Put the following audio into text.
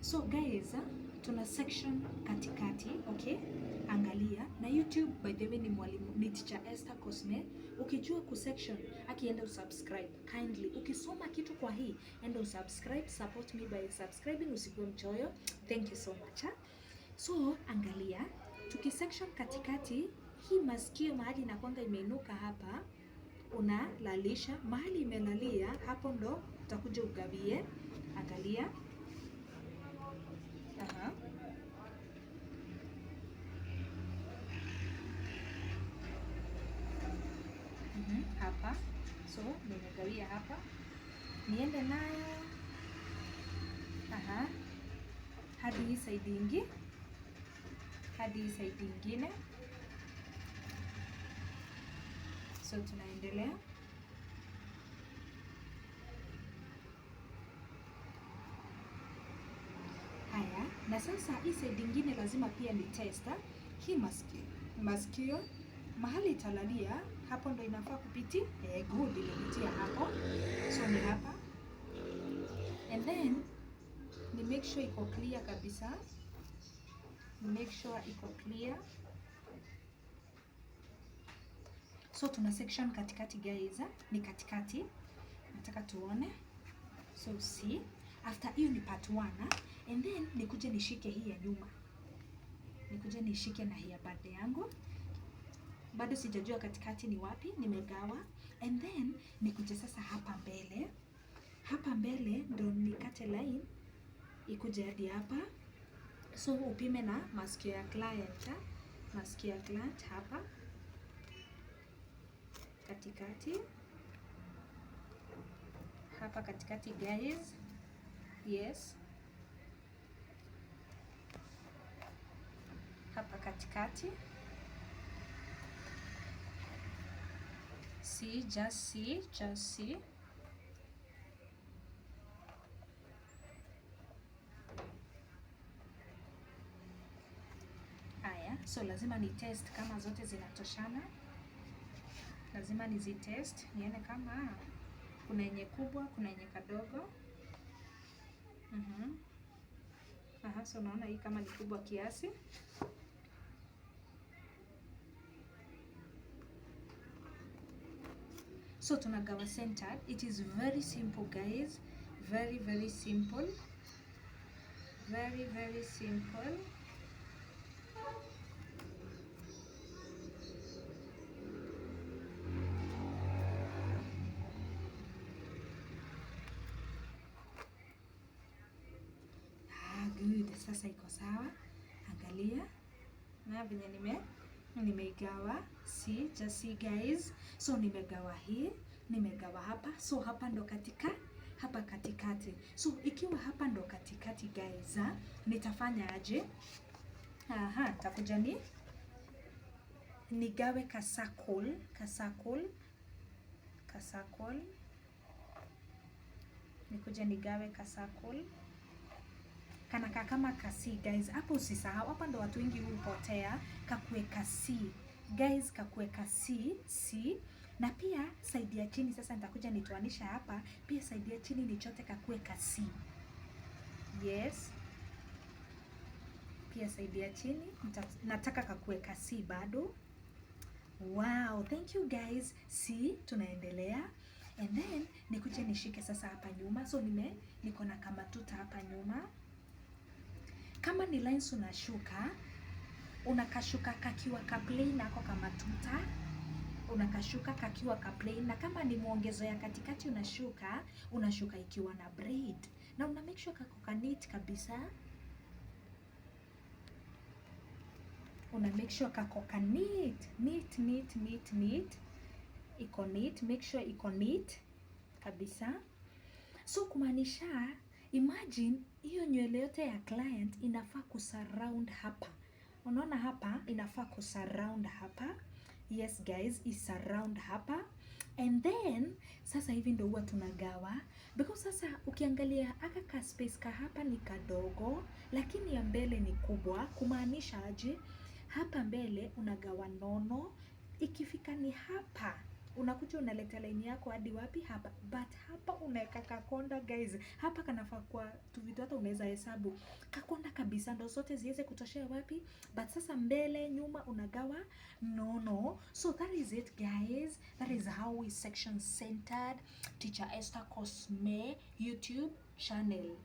So guys, tuna section katikati, okay? Angalia na YouTube, by the way, ni mwalimu, ni Teacher Esther Cosme. Ukijua ku section, akienda usubscribe kindly. Ukisoma kitu kwa hii, enda usubscribe, support me by subscribing, usikuwe mchoyo. Thank you so much. Ha? So angalia, tukisection katikati, hii masikio mahali inakwanga imeinuka hapa, unalalisha mahali imelalia, hapo ndo utakuja ugawie. Angalia. Aha. Hapa. So nimegawia hapa, niende nayo, aha, hadi hii side ingi, hadi hii side ingine. So tunaendelea. Haya, na sasa hii side ingine lazima pia ni test hii masikio mahali italalia hapo ndo inafaa kupiti. Good, imepitia hapo, so ni hapa, and then ni make sure iko clear kabisa, ni make sure iko clear. So tuna section katikati guys, ni katikati, nataka tuone. So see, after hiyo ni part 1, and then nikuje nishike hii ya nyuma, nikuje nishike na hii ya band yangu. Bado sijajua katikati ni wapi, nimegawa. And then nikuje sasa hapa mbele, hapa mbele ndo nikate line ikuje hadi hapa. So upime na masikio ya client, masikio ya client hapa katikati, hapa katikati guys, yes, hapa katikati. See, just see, just see. Haya, so lazima ni test kama zote zinatoshana. Lazima nizitest nione kama kuna yenye kubwa, kuna yenye kadogo. Aha, so naona hii kama ni kubwa kiasi. So tunagawa centered. It is very simple guys, very very simple, very very simple. Ah, good. Sasa iko sawa. Angalia na venye nimeigawa. See, just see guys. So nimegawa hii, nimegawa hapa. So hapa ndo katika, hapa katikati. So ikiwa hapa ndo katikati guys, nitafanya aje? Aha, nitakuja ni nigawe ka circle, ka circle, ka circle. Nikuja nigawe ka circle. Kanakaa kama kasi guys. Hapo usisahau, hapa ndo watu wengi hupotea, kakue kasi. Guys, kakue kasi, C. Na pia side ya chini sasa nitakuja nitoanisha hapa, pia side ya chini nichote kakue kasi. Yes. Pia side ya chini nataka kakue kasi bado. Wow, thank you guys. See, tunaendelea. And then nikuje nishike sasa hapa nyuma. So niko na kama tuta hapa nyuma. Kama ni lines unashuka, unakashuka kakiwa ka plain ako kama tuta, unakashuka kakiwa ka plain. Na kama ni muongezo ya katikati unashuka, unashuka ikiwa na braid. Na una make sure kako ka neat kabisa. Una make sure kako ka neat, neat, neat, neat, neat. Iko neat, make sure iko neat kabisa. So kumaanisha, imagine hiyo nywele yote ya client inafaa kusurround hapa. Unaona hapa inafaa kusurround hapa. Yes guys, is surround hapa. And then sasa hivi ndo huwa tunagawa, because sasa ukiangalia aka ka space ka hapa ni kadogo, lakini ya mbele ni kubwa. Kumaanisha aje? Hapa mbele unagawa nono, ikifika ni hapa Unakuja unaleta line yako hadi wapi? Hapa. But hapa unaweka kakonda, guys. Hapa kanafaa kwa tuvitu hata unaweza hesabu kakonda kabisa ndo zote ziweze kutoshea wapi. But sasa mbele nyuma unagawa no. So that is it, guys. That is how we section centered. Teacher Esther Cosme YouTube channel.